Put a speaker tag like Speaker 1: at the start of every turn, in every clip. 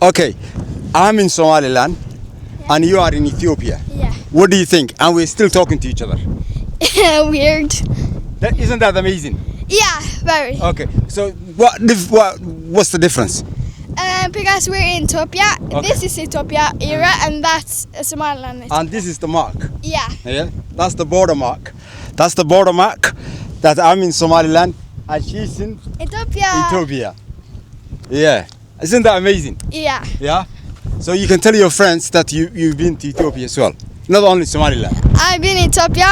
Speaker 1: Okay, I'm in Somaliland and you are in Ethiopia.
Speaker 2: Yeah.
Speaker 1: What do you think? And we're still talking to each other.
Speaker 2: Weird.
Speaker 1: Isn't that amazing?
Speaker 2: Yeah, very.
Speaker 1: Okay, so what's the difference?
Speaker 2: Because we're in Ethiopia.
Speaker 1: Okay.
Speaker 2: This is Ethiopia era, and that's Somaliland.
Speaker 1: And this is the mark.
Speaker 2: Yeah.
Speaker 1: Yeah, that's the border mark. That's the border mark that I'm in Somaliland and she's in
Speaker 2: Ethiopia.
Speaker 1: Ethiopia. Yeah. Isn't that amazing?
Speaker 2: Yeah.
Speaker 1: Yeah. So you can tell your friends that you've been to Ethiopia as well. Not only Somaliland.
Speaker 2: I've been in Ethiopia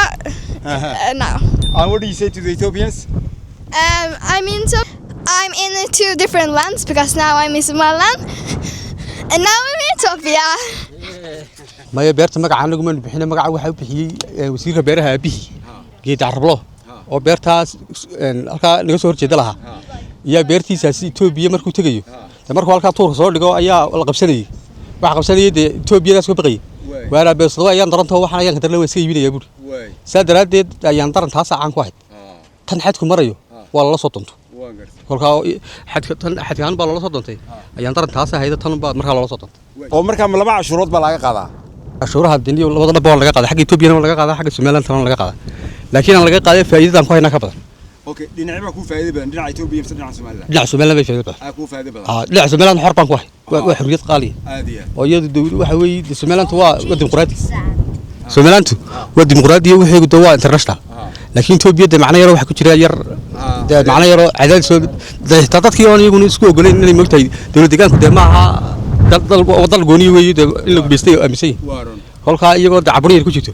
Speaker 2: now.
Speaker 1: And what do you say to the Ethiopians?
Speaker 2: I'm in two different lands because now I'm in Somaliland and now I'm in Ethiopia.
Speaker 3: Maya, beerta magaca anagu maanu bixin. Magaca waxaa u bixiyey wasiirka beeraha aabihii, Geed Carablo, oo beertaas halkaa naga soo horjeeda lahaa ayaa beertiisaasi Itoobiya markuu tegayo dee markuu halkaa tuurka soo dhigo ayaa la qabsanayey. Waxa qabsanayay dee Itoobiyadaas ka baqayay waana beersado ayaan darantoo waxaan ayaan kadarle waa iska iibinayaa buuri. Saa daraaddeed ayaan daran taasaa caan ku ahayd. Tan xadku marayo waa lala soo donto kolkaa xadka tan xadkaan baa lala soo doontay. Ayaan daran taas ahayda tan baa markaa lala soo doontay.
Speaker 1: Oo markaa ma laba cashuurood baa laga qaadaa?
Speaker 3: Cashuuraha deniyo labada dhab waa laga qaadaa. Xagga Etoobiyana waa laga qaadaa, xagga Somalilandna waa laga qaadaa, laakiin aan laga qaaday faa'iidadan ku haynaa ka badan.
Speaker 1: Okay, dhinacyo baa kuu faa'iido badan, dhinaca Ethiopia mise dhinaca Somaliland?
Speaker 3: Dhinaca Somaliland bay faa'iido badan.
Speaker 1: Aa kuu faa'iido badan.
Speaker 3: Aa, dhinaca Somaliland xor baan ku ahay. Waa xorriyad qaaliya.
Speaker 1: Aad iyo aad.
Speaker 3: Oo iyadu dawlad waxa weeye dee Somaliland waa dimuqraadi. Somaliland waa dimuqraadi, waxaygu de waa international, laakiin Ethiopia de macno yaro waxa ku jira yar dee macno yaro cadaadis oo dee xitaa dadkii oon iyaguna isku ogoleyn inay moogtahay dowlad deegaanku dee ma aha dal dal gooniyo weeye dee in la gumaystay oo aaminsan yihin.
Speaker 1: Waa run.
Speaker 3: Kolkaa iyagoo dee caburin yar ku jirto,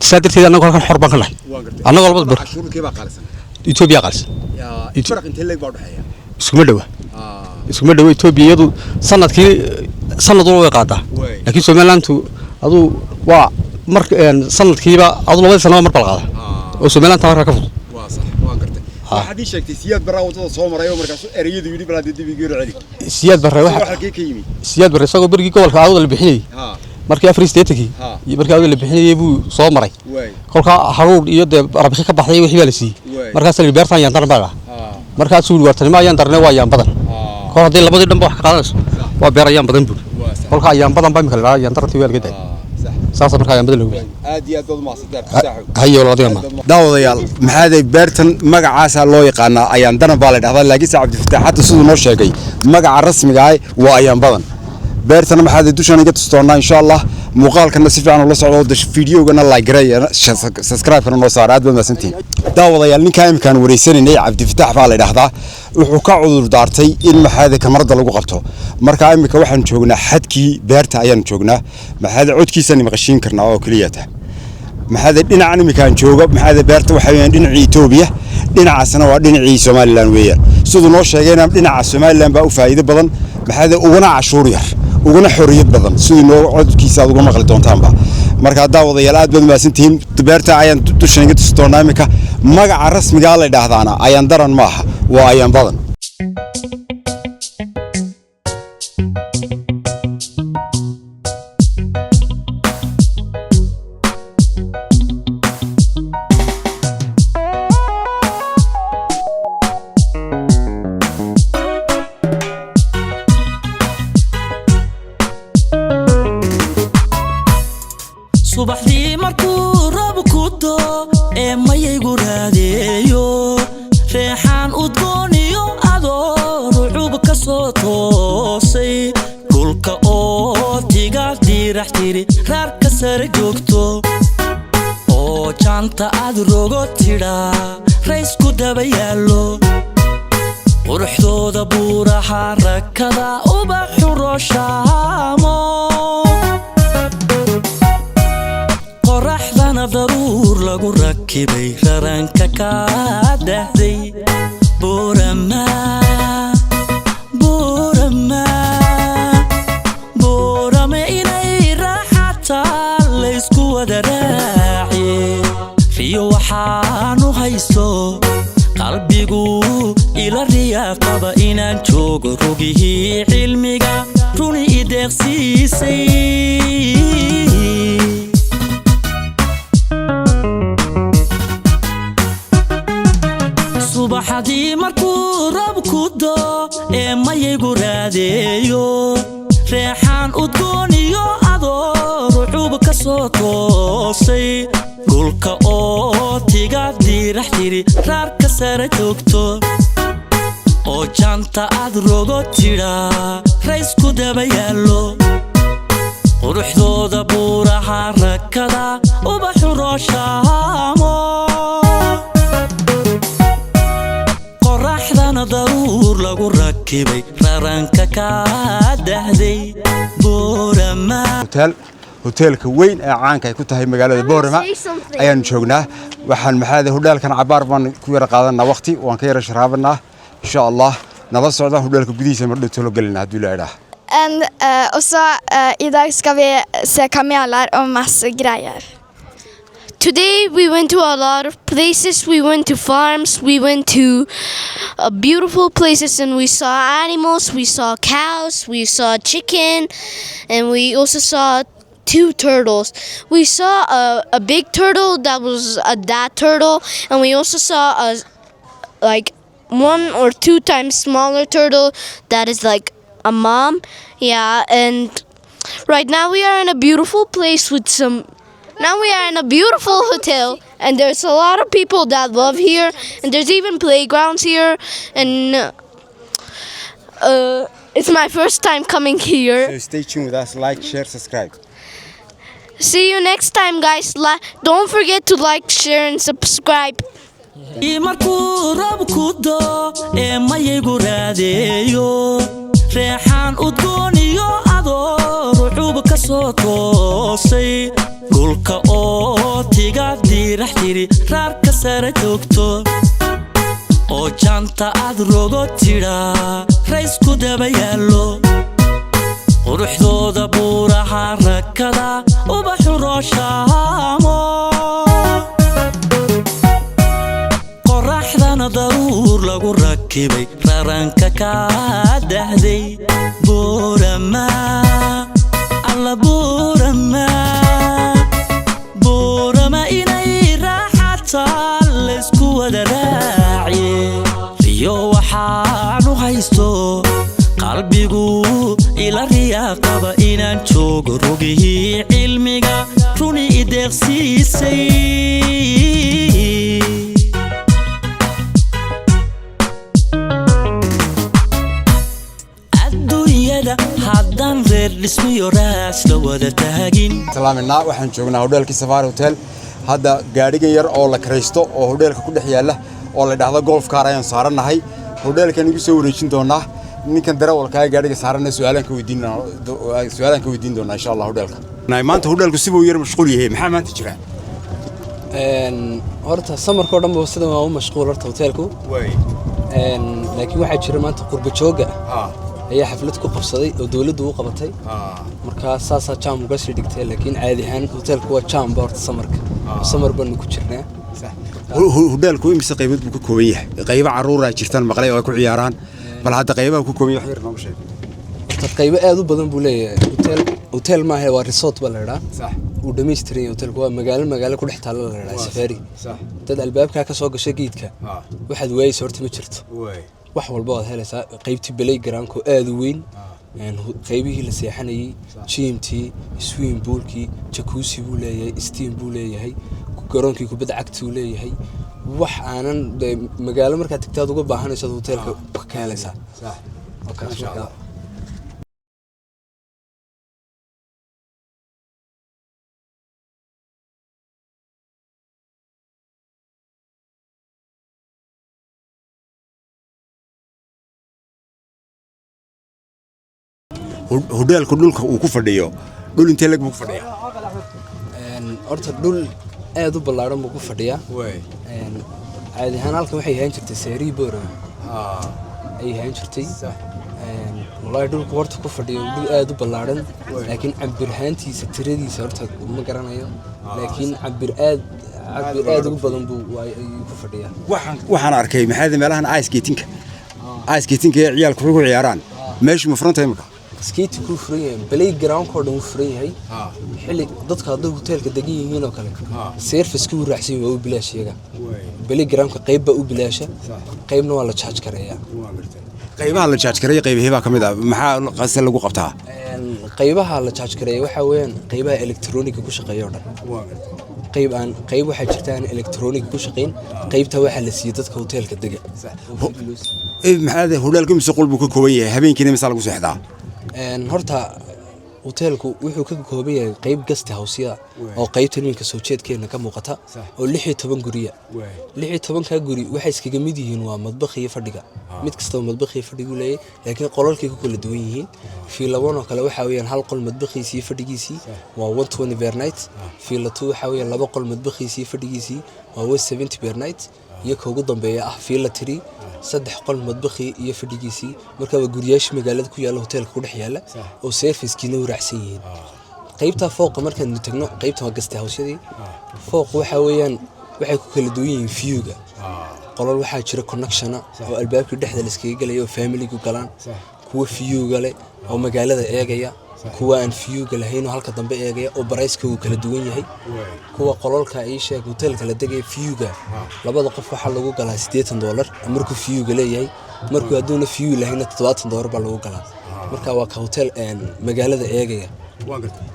Speaker 3: saa darteed annagu halkan xor baan ka nahay.
Speaker 1: Waan gartay.
Speaker 3: Annagoo labada bar.
Speaker 1: Cashuurkee baa qaalisan?
Speaker 3: Ethiopia qaalisan.
Speaker 1: Yaa faraq intee leeg baa u dhexeeya?
Speaker 3: Iskuma dhowa, iskuma dhowa. Ethiopia iyadu sanadkii sanad walba way qaadaa, laakiin Somalilandu aduu waa mar sanadkiiba aduu labadii sanaba mar baa la qaadaa oo Somaliland markaa ka fudud.
Speaker 1: Waa sax, waan gartay. Waxaad ii sheegtay Siyaad Barraa waddada soo maray oo markaasuu ereyadu yidhi bal haddii dib igu yar celi.
Speaker 3: Siyaad Barre
Speaker 1: waxa
Speaker 3: waxa
Speaker 1: halkee ka yimi?
Speaker 3: Siyaad Barre isagoo berigii gobolka Awdal la bixinayey, markii 84-kii iyo markii Awdal la bixinayey buu soo maray. Kolkaa haruur iyo dee arabixi ka baxday wixii baa la siiyey. Markaas la yidhi beertan ayaan daran baa dhaha. Markaasuu yidhi waar tani ma ayaan darne, waa ayaan badan. Kol haddii labadii dhanba wax ka qaadanayso waa beer ayaan badan buuri.
Speaker 1: Waa sax.
Speaker 3: Kolka ayaan badan baa imika la idhaha, ayaan darantii waa laga daayay.
Speaker 1: Sax.
Speaker 3: Saasa markaa ayaan badan loogu bixiyey.
Speaker 1: Aad iyo aad baad u mahadsantahay, Cabdifataax.
Speaker 3: Hayo walaal, adiga ma
Speaker 1: Daawadayaal, maxaaday beertan magacaasaa loo yaqaanaa, ayaan daran baa la dhahdaa, laakiinse Cabdifataax hadda siduu noo sheegay magaca rasmiga ah waa ayaan badan. Beertana maxaaday dushaan iga tustoonaa insha Allah. Muuqaalkana si fiican ula socdo, videogana like gareeya, subscribe-kana noo saara. Aad baad mahadsantihiin daawadayaal. Ninkaa imkaan wareysanaynay Cabdifataax baa la dhahdaa. Wuxuu ka cudur daartay in maxaaday kamarada lagu qabto. Marka imika waxaan joognaa xadkii beerta ayaan joognaa. Maxaaday codkiisaan maqashiin karnaa oo keliya ta maxaade dhinacan iminkaan joogo maxaade beerta waxa weeyaan dhinacii Itoobiya, dhinacaasna waa dhinacii Somaliland weeyaan. Siduu noo sheegayna dhinaca Somaliland baa u faa'iido badan maxaade, uguna cashuur yar, uguna xorriyad badan, siduu noo codkiisa aad uga maqli doontaanba. Marka daawadayaal, aad baad mahadsantihiin. Beerta ayaan dushan iga tusi doonaa iminka. Magaca rasmigaa la dhahdaana ayaan daran maaha, waa ayaan badan.
Speaker 4: Subaxdii markuu roob ku doo ee mayaygu raadeeyo reexaan udgooniyo adoo rucub ka soo toosay dhulka oo tiga diirax tiri raarka sare joogto oo jaanta aad rogo tidhaa raysku daba yaallo quruxdooda buuraha rakada ubaxu rooshaamo qoraxdana daruur lagu rakibay raranka kaa dahday. Boorama, Boorama, Boorame inay raaxataa laysku wada raaciye riyo waxaanu haysto qalbigu ila riyaa qaba inaan joogo rogihii cilmiga runi i deeqsiisay. Subaxdii markuu roob ku doo ee mayaygu raadeeyo Reexaan udgooniyo adoo ruxuub ka soo toosay, dhulka oo tiga diirax tiri raarka sare joogto, oo jaanta aad rogo tidhaa raysku daba yaallo, quruxdooda buuraha rakada ubaxu rooshaamo, qoraxdana daruur lagu rakibay raranka kaa dahday Boorama.
Speaker 1: Hotel, hoteelka weyn ee caanka ay ku tahay magaalada Boorama
Speaker 2: Say something.
Speaker 1: ayaanu joognaa. Waxaan maxaa hodheelkan cabaar baan ku yara qaadanaa, waqti waan ka yara sharaabanaa, insha Allah. Nala socda hodheelka gudihiisa mar dhow tolo gelina haddii la idhaah.
Speaker 2: And och så idag ska vi se kameler och masse grejer.
Speaker 5: Today we went to a lot of places. We went to farms, we went to beautiful places, and we saw animals. We saw cows, we saw chicken, and we also saw two turtles. We saw a big turtle that was a dad turtle, and we also saw a like one or two times smaller turtle that is like a mom. Yeah, and right now we are in a beautiful place with some now we are in a beautiful hotel, and there's a lot of people that love here, and there's even playgrounds here, and it's my first time coming here.
Speaker 1: So stay tuned with us, like, share, subscribe.
Speaker 5: See you next time, guys. Don't forget to like, share and subscribe.
Speaker 4: Markuu roobku doo ee mayaygu raadeeyo, reexaan udgooniyo adoo ruxuub ka soo toosay, dhulka oo tiga diirax tiri raarka sare joogto, oo jaanta aad rogo tidhaa raysku daba yaallo, quruxdooda buuraha rakada ubaxu rooshaamo, qoraxdana daruur lagu rakibay raranka kaa dahday Boorama. Alla Boorama, Boorama inay raaxataa laysku wada raaciye, riyo waxaanu haysto qalbigu ila riyaa qaba inaan joogo rogihii cilmiga runi ideeqsiisay. Adduunyada haddaan reer dhismiyo raas la wada taagin.
Speaker 1: Salaaminaa, waxaan joognaa hodheelkii Safari Hotel. Hadda gaadhigan yar oo la karaysto oo hodheelka ku dhex yaalla oo la dhahdo golf car ayaan saarannahay. Hodheelkan igu soo wareejin doonaa ninkan darawalkaa gaadhiga saaranna, su'aalaan ka weydiin doonaa, insha Allah. Hodheelka maanta hodheelku sibuu yar mashquul yahay. Maxaa maanta jira?
Speaker 6: Horta samarka oo dhan ba sidan waa u mashquul horta hoteelku, laakiin waxaa jira maanta qurba jooga ayaa xaflad ku qabsaday oo dowladdu u qabatay, markaa saasaa jaam uga sii dhigtay. Laakiin caadi ahaan hoteelku waa jaam ba horta samarka, samar baanu ku jirnaa.
Speaker 1: Hodheelku imise qaybood buu ka kooban yahay? Qaybo caruuraa jirtaan maqlay oo ay ku ciyaaraan. Bal hadda qaybaha ku kooban yahay wax yar nooga sheeg.
Speaker 6: Horta qaybo aad u badan buu leeyahay hotel. Hotel maaha, waa resort baa la idhaa. Uu dhammaystiran yahay hotelku. Waa magaalo, magaalo ku dhex taalla la idhaa Safari. Dad albaabkaa ka soo gashay geedka, waxaad waayeysa horta ma jirto. Wax walba waad helaysaa: qaybtii playgroundku aad u weyn, qaybihii la seexanayey, gymtii, swimming poolkii, jacuzzi buu leeyahay, steam buu leeyahay, garoonkii kubadda cagtuu leeyahay. Wax aanan dee magaalo markaad tagtaad uga baahanayso hoteelka ka helaysaa. Waa kaas markaa.
Speaker 1: Hodheelku dhulka uu ku fadhiyo, dhul intee leg buu ku fadhiyaa?
Speaker 6: Horta dhul aad u ballaaran buu ku fadhiyaa. Caadi ahaan halkan waxay ahaan jirtay seerii Boorama ayay ahaan jirtay. Wallaahi dhulku horta ku fadhiyo dhul aad u ballaaran, laakiin cabir ahaantiisa tiradiisa horta ma garanayo, laakiin cabir aad ugu badan buu ayuu ku fadhiyaa.
Speaker 1: Waxaan arkay maxaa meelahan ice skatingka, ice skatingka ee ciyaalku ku ciyaaraan. Meeshu ma furanta imika?
Speaker 6: Skating kuu furan yahay, playgroundka oo dhan wuu furan yahay. Xilli dadka hadday hoteelka degan yihiin oo kale, service-ka wuu raacsan yahay, waa u bilaash iyaga. Playgroundka qayb baa u bilaasha, qaybna waa la charge karayaa.
Speaker 1: Qaybaha la charge karaya qaybahee baa ka mid ah? Maxaa qase lagu qabtaa?
Speaker 6: Qaybaha la charge gareeya waxaa weeyaan qaybaha electronic ku shaqeeya oo dhan. Qayb aan qayb waxaa jirta aan electronic ku shaqeyn. Qaybta waxaa la siiyey dadka hoteelka dega.
Speaker 1: Maxaa hodheelka mise qol buu ka kooban yahay? Habeenkiina misaa lagu seexdaa?
Speaker 6: Horta hoteelku wuxuu ka kooban yahay qayb guest house-yada oo qaybta iminka soo jeedkeena ka muuqata oo 16 guriya. 16-kaa guri waxay iskaga mid yihiin waa madbakh iyo fadhiga. Mid kastaba madbakh iyo fadhigu leeyahay, laakiin qolalkay ku kala duwan yihiin. Villa 1 oo kale waxaa weeyaan hal qol madbakhiisii iyo fadhigiisii waa 120 per night. Villa 2 waxaa weeyaan laba qol madbakhiisii iyo fadhigiisii waa 170 per night, iyo ka ugu dambeeya ah villa 3, saddex qol madbakhii iyo fadhigiisii. Marka waa guriyaasha magaalada ku yaalla hoteelka ku dhex yaalla oo service-kiina u raacsan yihiin. Qaybta fooqa markaanu tagno, qaybta waa guest house-yadii. Fooq waxaa weeyaan waxay ku kala duwan yihiin view-ga. Qolal waxaa jira connection-a oo albaabkii dhexda layskaga gelaya oo familigu galaan, kuwa view-ga leh oo magaalada eegaya, kuwa aan view-ga lahayn oo halka dambe eegaya oo price-ka uu kala duwan yahay. Kuwa qolalka ii sheeg hoteelka la degaya view-ga, labada qof waxaa lagu galaa $80 markuu view-ga leeyahay. Markuu hadduuna view lahayna, $70 baa lagu galaa. Marka waa ka hotel magaalada eegaya.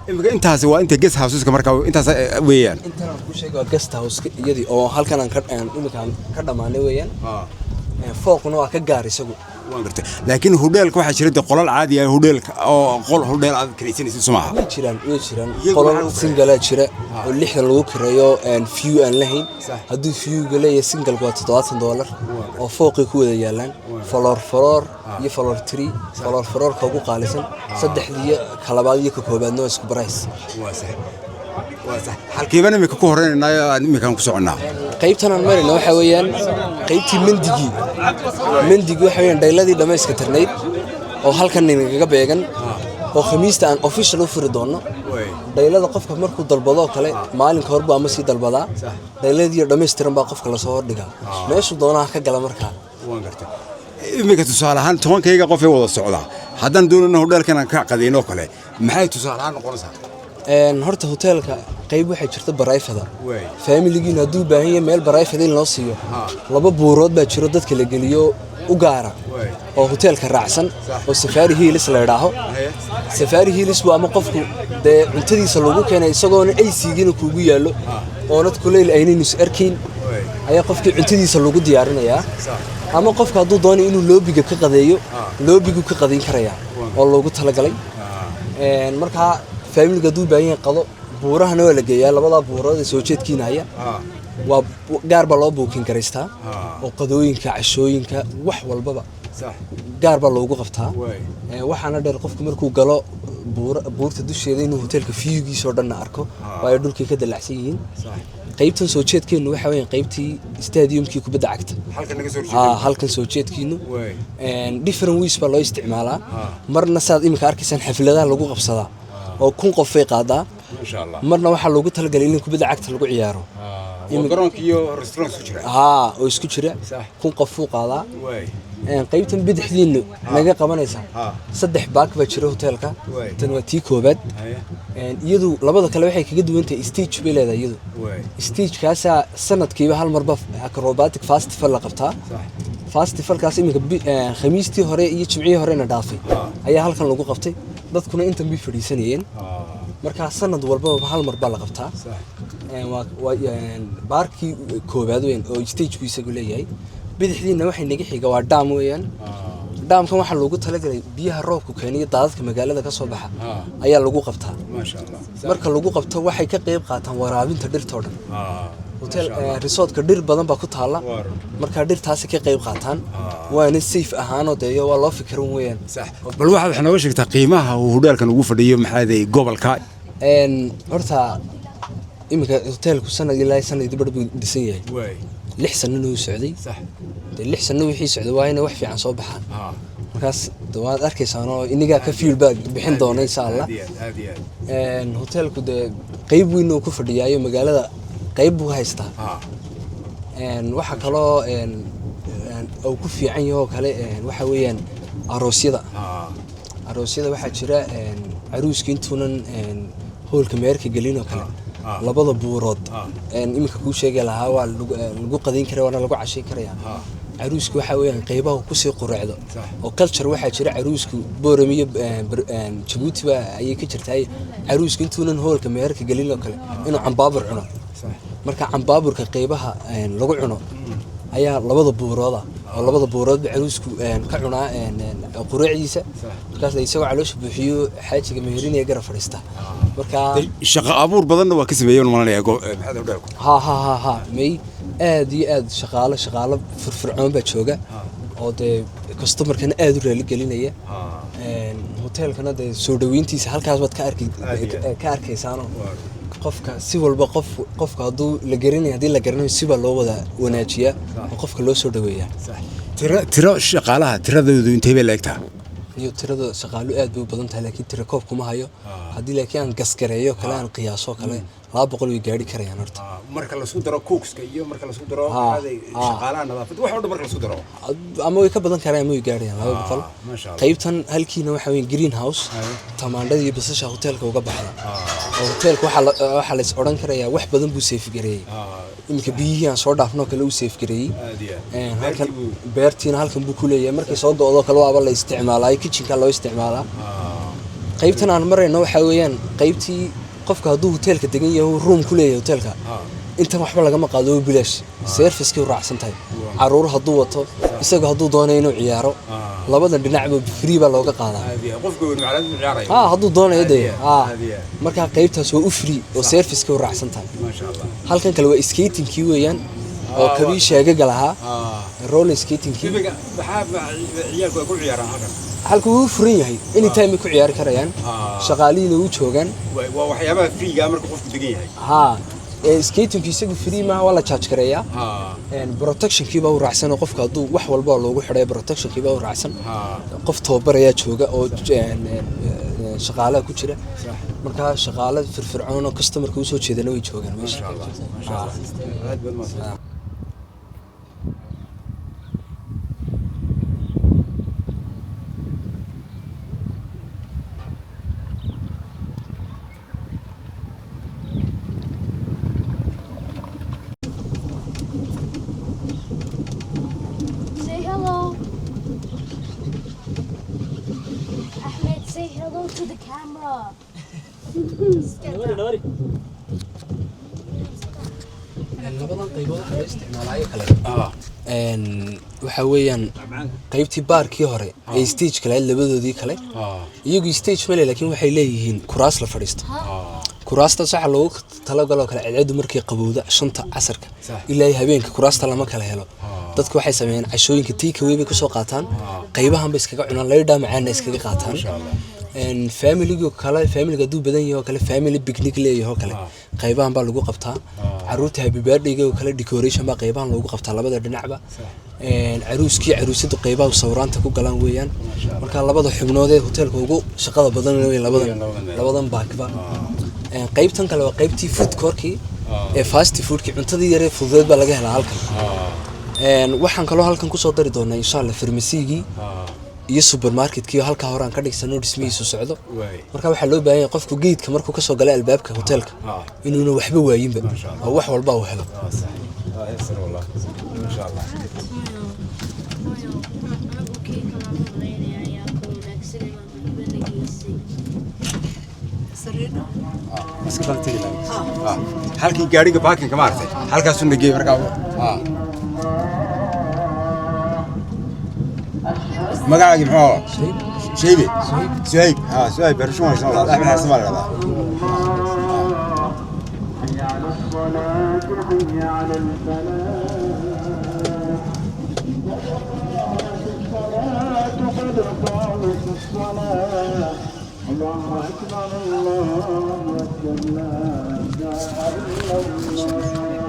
Speaker 1: Imika intaasi waa inta guest houseska, marka intaas weeyaan.
Speaker 6: Intan aan kuu sheegay waa guest house iyadii oo halkan aan ka imika aan ka dhammaanay weeyaan. Fooqna waa ka gaar isagu.
Speaker 1: Waan gartay, laakiin hodheelka waxaa jira dee qolal caadi ah hodheelka oo qol hodheel aad kiraysanaysid, soo maaha?
Speaker 6: Way jiraan.
Speaker 1: Iyagu
Speaker 6: qolal
Speaker 1: maxaa lagu
Speaker 6: single-aa jira oo 60 lagu kireeyo aan view aan lahayn. Hadduu viewga leeyahay single-ku waa $70 oo fooqay ku wada yaalaan, floor iyo floor 3. Floor-ka ugu qaalisan, saddexdii ka labaad iyo ka koobaadna waa isku price.
Speaker 1: Waa sax, waa sax. Halkiiban imika ku horeynaynaa aan imikaan ku soconnaa?
Speaker 6: Qaybtan aan marayna waxaa weeyaan qaybtii mandigii. Mandigii waxa weeyaan dhayladii dhammayska tirnayd oo halkan inagaga beegan oo Khamiista aan official u furi doono. Dhaylada qofka markuu dalbadoo kale maalinka horbu ama sii dalbadaa, dhayladii dhammaystiran baa qofka lasoo hordhigaa, meeshuu doonaha ka gala markaa.
Speaker 1: Waan gartay. Iminka tusaale ahaan 10-kayga qof ee wada socdaa haddaan doonayno hodheelkan aan ka qadayno kale, maxay tusaale ahaan noqonaysaa?
Speaker 6: Horta hoteelka qayb waxaa jirta private-a. Familigiinu hadduu u baahan yahay meel private in loo siiyo, laba buurood baa jiro dadka la geliyo u gaara oo hoteelka raacsan oo Safari Hills la idhaaho. Safari Hills waa ama qofku dee cuntadiisa lagu keenay isagoona AC-giina kuugu yaallo oonad kuleyl aynaynu is arkayn ayaa qofkii cuntadiisa lagu diyaarinayaa, ama qofka hadduu doonayo inuu lobby-ga ka qadeeyo, lobby-gu ka qadayn karayaa oo loogu talagalay. Markaa familiga hadduu u baahan yahay qado, buurahana waa la geeyaa. Labadaa buurood ee soo jeedkiina haya waa gaar baa loo booking garaystaa oo qadooyinka, cashooyinka, wax walbaba gaar baa loogu qabtaa. Waxaana dheer qofku markuu galo buurta dusheeda inuu hoteelka view-giisa oo dhanna arko, waayo dhulkay ka dalacsan yihiin. Qaybtan soo jeedkeennu waxa weeyaan qaybtii stadiumkii kubadda cagta.
Speaker 1: Halkan naga soo
Speaker 6: Halkan soo jeedkiinu different ways baa loo isticmaalaa. Marna saad iminka arkaysaan xafladaha lagu qabsadaa oo 1000 qof bay qaadaa.
Speaker 1: Masha Allah.
Speaker 6: Marna waxaa loogu talagalay in kubadda cagta lagu ciyaaro.
Speaker 1: Waa garoonka iyo restaurant isku jira.
Speaker 6: Haa, oo isku jira. 1000 qof uu qaadaa. Qaybtan bidixdiinu naga qabanaysa saddex park baa jira hoteelka. Tan waa tii koobaad. Iyadu labada kale waxay kaga duwan tahay stage bay leedahay iyadu. Stagekaasaa sanadkiiba hal marba acrobatic festival la qabtaa. Festivalkaas iminka Khamiistii hore iyo Jimcihii horena dhaafay ayaa halkan lagu qabtay, dadkuna intan bay fadhiisanayeen. Markaa sanad walbaba hal mar baa la qabtaa. Waa park-kii koobaad weyn oo stageku isagu leeyahay. Bidixdiina waxay naga xiga waa dam weeyaan. Dam-kan waxaa loogu talagalay biyaha roobku keeniyo daadadka magaalada ka soo baxa ayaa lagu qabtaa.
Speaker 1: Masha Allah.
Speaker 6: Marka lagu qabto waxay ka qayb qaataan waraabinta dhirtoo dhan. Hotel resortka dhir badan baa ku taalla, markaa dhirtaasi ka qayb qaataan, waana safe ahaanoo dee waa loo fikiran weeyaan.
Speaker 1: Bal waxaad wax nooga sheegtaa qiimaha uu hodheelkan ugu fadhiyo maxaaday gobolka?
Speaker 6: Horta iminka hoteelku sanad ilaa sanad bar buu dhisan yahay, 6 sanana uu socday. Dee 6 sano wixii socday waa inay wax fiican soo baxaan. Markaas de waad arkaysaan oo inigaa ka feedback bixin doona insha Allah.
Speaker 1: Aad iyo aad.
Speaker 6: Hoteelku dee qeyb weyn uu ku fadhiyaayo magaalada, qeyb buu haystaa. Waxaa kaloo uu ku fiican yahay oo kale waxa weeyaan aroosyada. Aroosyada waxaa jira caruuska intuunan hoolka meerka gelin oo kale, labada buurood iminka kuu sheegi lahaa waa lagu qadayn karaya waana lagu cashayn karaya. Caruusku waxa weeyaan qeybaha uu kusii qureecdo oo culture waxaa jira caruusku Boorama iyo Jabuuti ba ayay ka jirtaa, caruusku intuunan hoolka meherka gelin oo kale inuu cambaabur cuno. Marka cambaaburka qeybaha lagu cuno ayaa labada buurooda, oo labada buuroodba caruusku ka cunaa qureecdiisa. Markaas isagoo caloosha buuxiyo xaajiga meherinaya garab fadhiista marka.
Speaker 1: Shaqo abuur badanna waa ka sameeyeen malanaya maxaad hodheelku.
Speaker 6: Ha ha ha ha, may, aad iyo aad shaqaalo firfircoon baa jooga oo dee customerkana aad u raali gelinaya. Hoteelkana dee soo dhaweyntiisa halkaas baad ka arki ka arkaysaanoo qofka si walba qofka hadduu la garanayo, haddii la garanayo, sibaa loo wada wanaajiyaa oo qofka loo soo dhaweeyaa.
Speaker 1: Tiro shaqaalaha tiradoodu intee bay la egtaha?
Speaker 6: Iyo tirada shaqaalu aad bay u badan tahay, laakiin tira koob kuma hayo. Haddii laakiin aan gasgareeyo kale, aan qiyaaso kale, 200 way gaari karayaan horta.
Speaker 1: Marka lasku daro cookska iyo marka lasku daro shaqaalaha nadaafadda, wax oo dhan marka lasku daro.
Speaker 6: Ama way ka badan karaan ama way gaarayaan 200.
Speaker 1: Maasha Allah.
Speaker 6: Qaybtan halkiina waxa weyn green house, tamaandhada iyo basasha hoteelka uga baxda, oo hoteelka waxaa la is odhan karayaa wax badan buu save gareeyey. Iminka biyihii aan soo dhaafnoo kale uu save gareeyey.
Speaker 1: Aad iyo aad.
Speaker 6: Halkan
Speaker 1: Beertii buu-
Speaker 6: beertiina halkan buu ku leeyahay. Markay soo go'do kale waaba la isticmaalaa, kitchenka loo isticmaalaa. Qaybtan aan marayno waxaa weeyaan qaybtii qofka hadduu hoteelka degan yahay uu room ku leeyahay hoteelka, intan waxba lagama qaado, oo bilaash servicekii u raacsan tahay. Caruur hadduu wato, isaga hadduu doonayo inuu ciyaaro, labadan dhinacba free baa looga qaadaa.
Speaker 1: Aad iyo aad. Qofka weyn macallin ciyaaraya.
Speaker 6: Ha, hadduu doonayo dee.
Speaker 1: Aad
Speaker 6: ha
Speaker 1: aad iyo aad.
Speaker 6: Marka qaybtaas waa u free oo servicekii u raacsan tahay.
Speaker 1: Maasha Allah.
Speaker 6: Halkan kale waa skatingkii weeyaan, oo kabii sheegaga lahaa, roller skatingkii.
Speaker 1: Ibiga maxaa ciyaalku ay ku ciyaaraan halkan?
Speaker 6: Halka wuu furan yahay, anytime ay ku ciyaari karayaan, shaqaalihiina u joogaan.
Speaker 1: Waa waxyaabaha freega marka qofku degan yahay.
Speaker 6: Ha, skatingku isagu free maaha, waa la charge gareeyaa. Protectionkii baa u raacsan, oo qofka hadduu wax walba oo loogu xidhay protectionkii baa u raacsan. Qof tababar ayaa jooga oo een, een, een, shaqaalaha ku jira. Marka shaqaale firfircoon oo customerka usoo jeedana way joogaan meesha.
Speaker 1: Maasha Allah, aad baad mahadsan.
Speaker 5: Say hello. Ahmed, say hello to the camera.
Speaker 6: Labadan qaybood waxa loo isticmaalaayo kale waxa weeyaan qaybtii baarkii hore ee stage kale, labadoodii kale. Iyagu stage male, laakiin waxay leeyihiin kuraas la fadhiisto. Kuraastaas waxaa loogu talagaloo kale cadceedu markay qabowda 5ta casarka ilaa iyo habeenka kuraasta lama kala helo. Dadku waxay sameeyaan cashooyinka take away bay kusoo qaataan, qaybahan bay iskaga cunaan, laydhaa macaanna iskaga qaataan. Familiga kale, familiga hadduu badan yahay oo kale, family picnic leeyahay oo kale, qaybahan baa lagu qabtaa. Caruurta happy birthday oo kale decoration baa qaybahan loogu qabtaa labada dhinacba. Caruuskii caruusadu qaybaha sawiraanta ku galaan weeyaan. Marka labada xubnood ee hoteelka ugu shaqada badan weeyaan labadan baakba. Qaybtan kale waa qaybtii food courtkii ee fast foodkii, cuntadii yaree fududeed baa laga helaa halkan. Waxaan kaloo halkan kusoo dari doonaa insha Allah farmasigii iyo supermarketkii oo halkaa hore aan ka dhigsano, dhismihiisu socdo. Marka waxaa loo baahan yahay qofku geedka markuu kasoo galay albaabka hoteelka inuuna waxba waayinba oo wax walba uu helo.
Speaker 1: Maasha Allah.
Speaker 5: Hooyo, anagu keekan aan u malaynayaa ayaa ka wanaagsan ee baan geysay.
Speaker 1: Iska baan tegi lahaa. Halkii gaariga parkingka ma aragtay, halkaasuu na geeyey markaa. Magacaagii muxuu ahaa? Shaybe, Suhayb. Ha, Suhayb, barasho wanaagsan walaal. Axmed Xasan baa la dhahdaa.
Speaker 7: حي على الصلاة، حي على الفلاح، الصلاة قد قامت الصلاة، الله أكبر، الله أكبر، لا إله إلا الله.